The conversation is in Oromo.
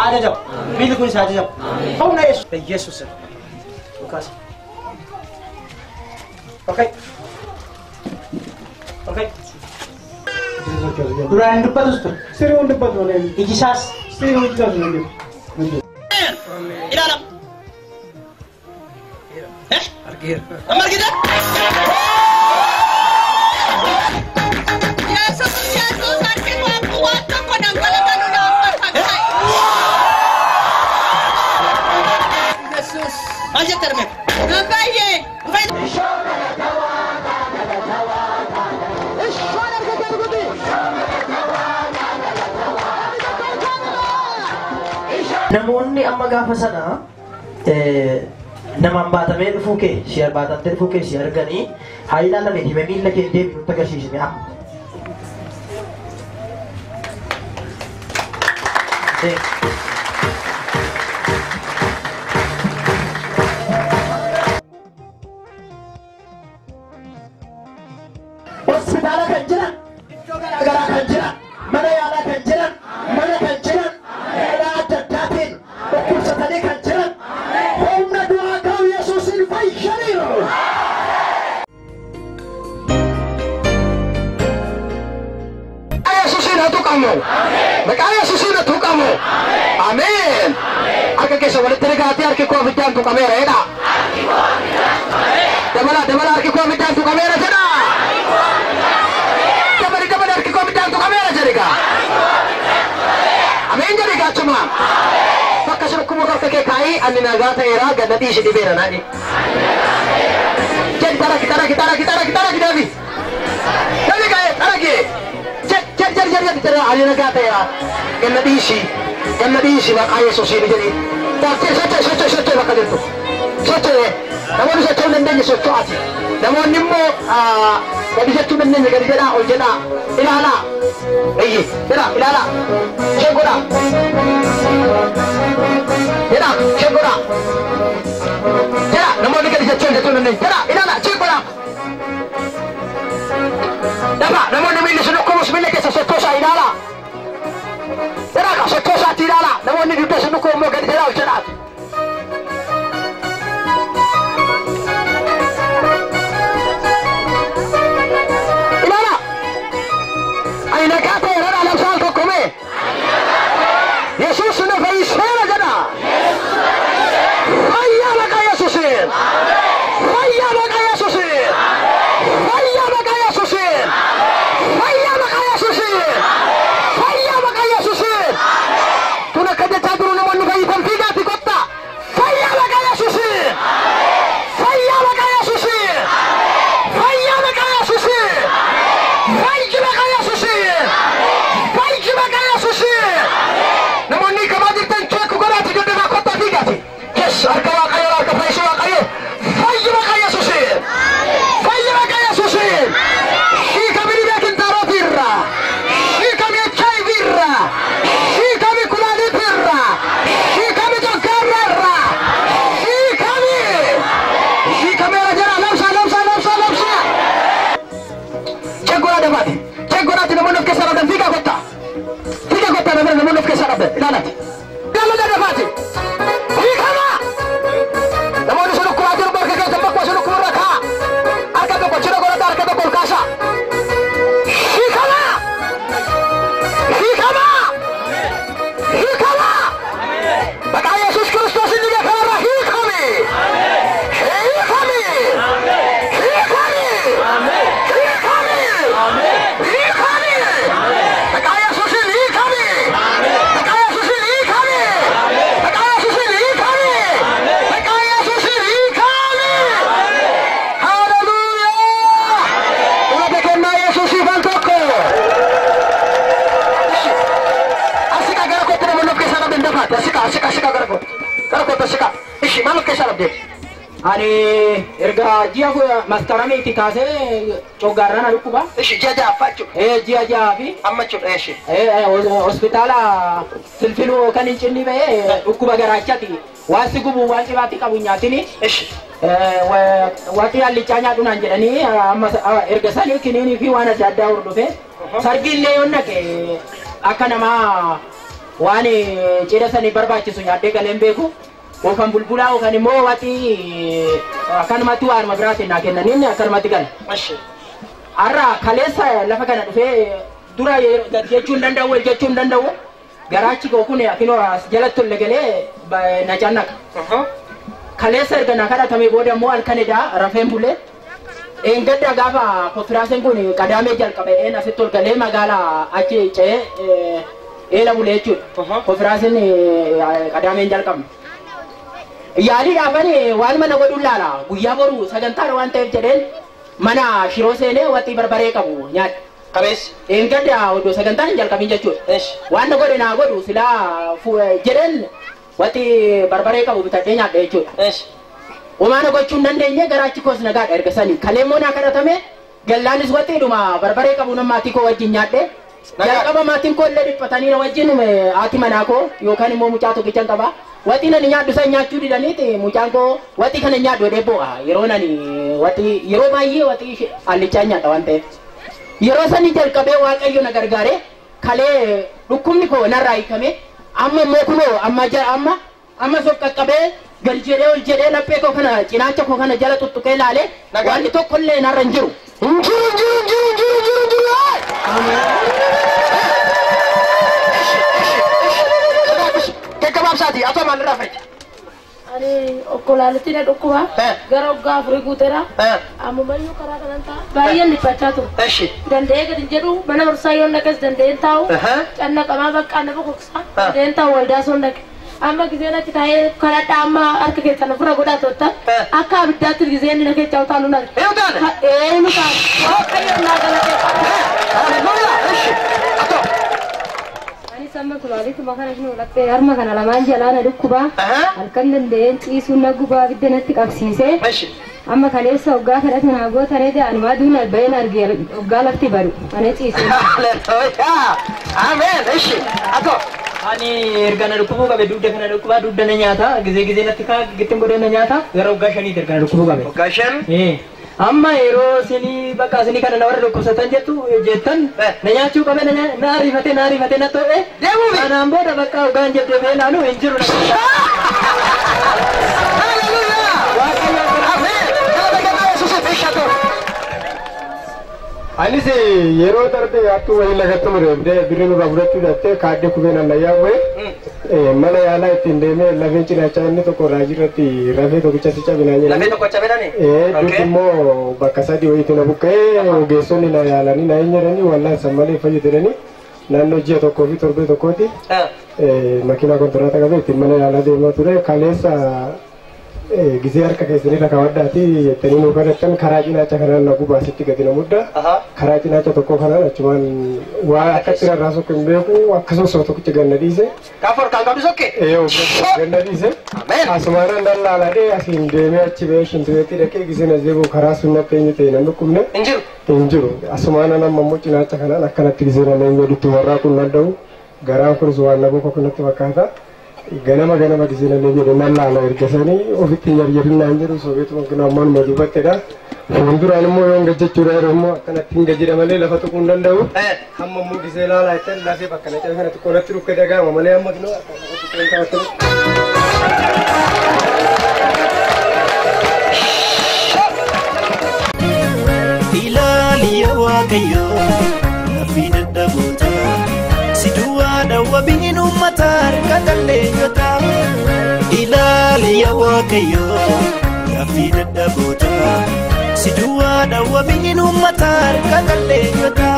Ajajamu. Miilli kunis ajajamu. Humna Yesuus. Yesuus. Lukaas. Okay. Okay. Duraan hin dubbatus ture. Sirrii hin dubbatu malee. Iji isaas. Sirrii hojjetas hin jiru. Ilaala. Argeera. Amma argite? Yesuus Yesuus harki koo waan tokko dhangala'aa naaf kan ta'e. Yesuus. Maal jette arme? Baay'ee. Namoonni amma gaafa sana namaan baatamee dhufuu kee si baatamtee dhufuu kee si arganii haa ilaalame hime miilla kee deemi nutti agarsiisne amma. Hospitaala kan jiran, iddoo garaagaraa kan jiran, mana yaalaa kan jiran, mana kan jiran, karaa adda addaatiin dhukkubsatanii kan jiran, humna du'aa ka'u Yesuusiin fayyaniiru. Yesuusiin haa tuqamu. Maqaa Yesuusiin haa tuqamu. Ameen. Harka keessa walitti rigaatee harki koo abiddaan tuqameera jedha. Dabala dabala harki koo abiddaan tuqameera jedha. Dabali dabali harki koo abiddaan tuqameera jedhi gaa. Ameen jedhi gaa achuma. Bakka shirkuma harka kee kaa'ii ani nagaa ta'eera ganna dhiisi dhibeera naani. Jedhi taraki taraki taraki taraki taraki deebi. Deebi gaa'e taraki. Jedhi jedhi jedhi jedhi ani nagaa ta'eera ganna dhiisi ganna dhiisi maqaa Yesuusiin jedhi. Taatee socho'e socho'e socho'e bakka jirtu. Socho'e namoonni socho'uu hin dandeenye socho'aati. Namoonni immoo gadi jechuu hin dandeenye gadi jedhaa ol jedhaa ilaalaa. Iyyi jedhaa ilaalaa. Isheen godhaa. Jedhaa isheen godhaa. Jedhaa namoonni gadi jechuu hin dandeenye jedhaa ilaalaa isheen godhaa. Dafa namoonni miilli sun dhukkubus miilla keessa sochoosaa ilaalaa. Jedhaa ka sochoosaatti ilaalaa namoonni dugda sun dhukkubu immoo gadi jedhaa ol jedhaati. Ilaalaa. Ani nagaa ta'eera dha labsaa al tokko mee. Yesuus na fayyiseera jedha. Fayyaa maqaa Yesuusiin. Fayyaa maqaa Yesuusiin. Fayyaa maqaa Yesuusiin. Fayyaa maqaa Yesuusiin. Fayyaa maqaa Yesuusiin. Kun akka jechaa jiru namoonni fayyifan fiigaati kottaa. Fayyaa maqaa Yesuusiin. Fayyaa maqaa Yesuusiin. Fayyaa maqaa Yesuusiin. Fayyi maqaa Yesuusiin. Fayyi maqaa Yesuusiin. Namoonni kamaa jirtan cheeku godhaati dudduubaa kottaa fiigaati. Yes, harka Waaqayyoo harka fayyisuu Waaqayyoo. Fayyi maqaa Yesuusiin. Fayyi maqaa Yesuusiin. Hiikami dhibee kintaarootii irraa. Hiikami HIV irraa. Hiikami kulaalitii irraa. Hiikami coggaarraa irraa. Hiikami. Hiikameera jedha labsa labsa labsa labsa. Cheeku dabaati. Cheeku godhaati namoonni of keessaa dhabdan fiigaa kottaa. Fiigaa kottaa namoonni of keessaa dhabdan ilaalaati. Ilaala dabaati. Hiikama. Namoonni sun dhukkubaa jiru harka keessan bakka sun dhukkuba irra kaa'a. Harka tokko cina godhadhaa harka tokko ol kaasaa. Hiikama. Hiikama. Hiikama. Maqaa Yesuus Kiristoos inni beekamarraa hiikami. Hiikami. Hiikami. Hiikami. Hiikami. Maqaa Yesuusiin hiikami. Maqaa Yesuusiin hiikami. Maqaa Yesuusiin hiikami. Maqaa Yesuusiin hiikami. Haleluuyaa. Ulata kennaa Yesuusiif al tokko. Asikaa gara kootti namoonni of keessaa dhabdan dafaati. Asikaa asikaa asikaa gara kootti. Gara kootti asikaa. Ishi maal of keessaa dhabdee? Ani erga ji'a maskaramiitti kaasee coggaarraan na dhukkuba. Ishi ji'a ja'affaa jechuudha. Ji'a ja'aa fi Amma jechuudha ishi. Hospitaala filfiluu kan hin cinni ba'ee dhukkuba garaachaati. Waan si gubu waan cibaatti qabu hin nyaatini. Ishi. Waaqii allichaa nyaadhu naan jedhanii amma erga sanii kiniinii fi waan adda addaa hordofe. Sargi illee yoo naqe akka namaa Waan cidha sanii barbaachisu nyaadhee galeen beeku. Yookaan bulbulaa yookaan immoo watii akkanumatti waanuma biraatiin naa kennaniin akkanumatti gala. Har'a kaleessa lafa kana dhufee dura gad jechuu hin danda'u, wal jechuu hin danda'u. Garaachi koo kun akinoo as jalatti ol galee na cannaqa. Kaleessa erga na kadhatame booda immoo halkan edaa rafeen bulee. Eengadda gaafa konfiraansiin kun qadaamee jalqabe asitti ol galee magaalaa achi ce'ee eela bulee jechuudha. Konfiraansiin qadaameen jalqabne. Yaaliidhaafan waan mana godhuun laala guyyaa boru sagantaadha waan ta'eef jedheen mana shiroo seenee waxii barbaree qabu nyaadhe. Qabeessi. Eengadda oddoo sagantaan hin jalqabin jechuudha. Waan na godhe naa godhu silaa jedheen waxii barbaree qabu bitadhee nyaadhe jechuudha. Umaana gochuu hin dandeenye garaachi koos nagaadha erga sanii. Kaleemmoo naa kadhatame gallaanis waxiidhuma barbaree qabu nama maatii koo wajjin nyaadhe. Jalqaba maatiin koo illee dhiphatanii na wajjin haati manaa koo yookaan immoo mucaa tokkichan qaba. Waxii nani nyaadhu san nyaachuu didaniiti mucaan koo waxii kana nyaadhu jedhee boo'a. Yeroo nani waxii yeroo baay'ee waxii allichaa nyaadha waan ta'eef. Yeroo sanii jalqabee Waaqayyo na gargaare kalee dhukkubni koo narraa hiikame amma immoo kunoo amma amma amma sof qaqqabee gad jedhee ol jedhee laphee koo kana cinaacha koo kana jala tuttuqee laalee wanni tokkollee narra hin jiru. Hin jiru hin jiru hin jiru hin jiru hin jiru hin jiru. Gaggabaabsaati atoo maalirraa fayyada? Ani okkolaaletti na dhukkuba. Gara waggaa afurii guuteera. Ammumayyuu karaa kanan ta'a. Baay'een dhiphachaa ture. Danda'ee gadi hin jedhu mana barumsaa yoon dhaqes danda'een taa'u. Cannaqamaa bakka nama koksaa. Danda'een taa'u waldaa soon dhaqe. Amma giseen achi taa'ee kadhadhaa amma harka keessan ofirra godhaa turtan. Akka abiddaatti giseen na keessaa utaalu na. Ee utaale? Ee nu taale. Waaqayyo naa galateeffadha. Haleluuyaa. Atoo. Anis amma kulaalituma kana nu laphee harma kana lamaan jalaa na dhukkuba. Halkan danda'een ciisuun na gubaa abidda natti qabsiise. Amma kaleessa waggaa kadhatu naa gootanee da'an waa duun alba'een arge waggaa lafti baru. Ana ciise. Haleluuyaa. Ameen. Atoo. Ani erga na dhukkubuu qabe dugda kana dhukkubaa dugda na nyaata gizee gizee natti kaa gittin godhee na nyaata gara waggaa shaniiti erga na dhukkubuu qabe. Waggaa shan? Amma yeroo isinii bakka isinii kana na warra dhukkubsatan jettu jettan na nyaachuu qabe na ariifatee na ariifatee na to'e. Deemuufi. Kanaan booda bakka waggaan jedhee bee ilaalu hin jiru na. Haleluuyaa. Ameen. Galata galata Yesuusiif ishatu. Anis yeroo darbe hattuu wayii lagatti nu reebdee birrii nurraa fudhachuu dhattee kaaddee kubeen allayyaa bu'ee mana yaalaa ittiin deemee lafee cinaachaa inni tokko raajii irratti rafee tokkicha si cabinaa jedhani. Lafee tokko cabinani? Duddi immoo bakka sadii wayiitti na buqqa'ee ogeessonni na yaalanii na hin jedhanii wallaan san malee fayyu jedhanii naannoo ji'a tokkoo fi torbee tokkooti makiinaa kontiraata qabee ittiin mana yaalaa deemaa ture kaleessa gisee harka keessanii rakkawadhaati jettanii nu kadhattan karaa cinaacha kanaan na gubaa sitti gadi na mudda. Karaa cinaacha tokko kanaan achumaan waa akkatti rarraa sokko hin beeku akkasumas osoo tokkicha ganna dhiise. Gaafa harkaan qabdu sokke? Ganna dhiise. Asumaanaan dallaaladhee asiin deemee achi ba'ee shintibeetti dhaqee gisee na zeebu karaa sun natti eenyu ta'e nan dhukkubne. Hin jiru. Hin jiru. Asumaanaan amma immoo cinaacha kanaan akkanatti gisee na eenyu godhutti warraa kun danda'u garaan kunis waan na boka kunatti fakkaata. Ganama ganama gisee namni jedhe nan laala erga sanii ofitti hin jarjarinaan jedhu sobeetuma kun ammoo numa dubattedha. Fuulduraan immoo yoon gajjachuudha yeroo immoo akkanatti hin gajjidha malee lafa tuquu hin danda'u. Hamma immoo gisee laalaa jettan lafee bakka na cabe kana xiqqoo natti dhukkee dhaga'ama malee amma kinoo akka lafa tuquu hin taatu. Ilaali yaa Waaqayyo lafii dadhaboota si duwwaa dhawwabiin uummata harka qalleeyyota. Ilaali yaa Waaqayyo lafii dadhaboota si duwwaa dhawwabiin uummata harka qalleeyyota.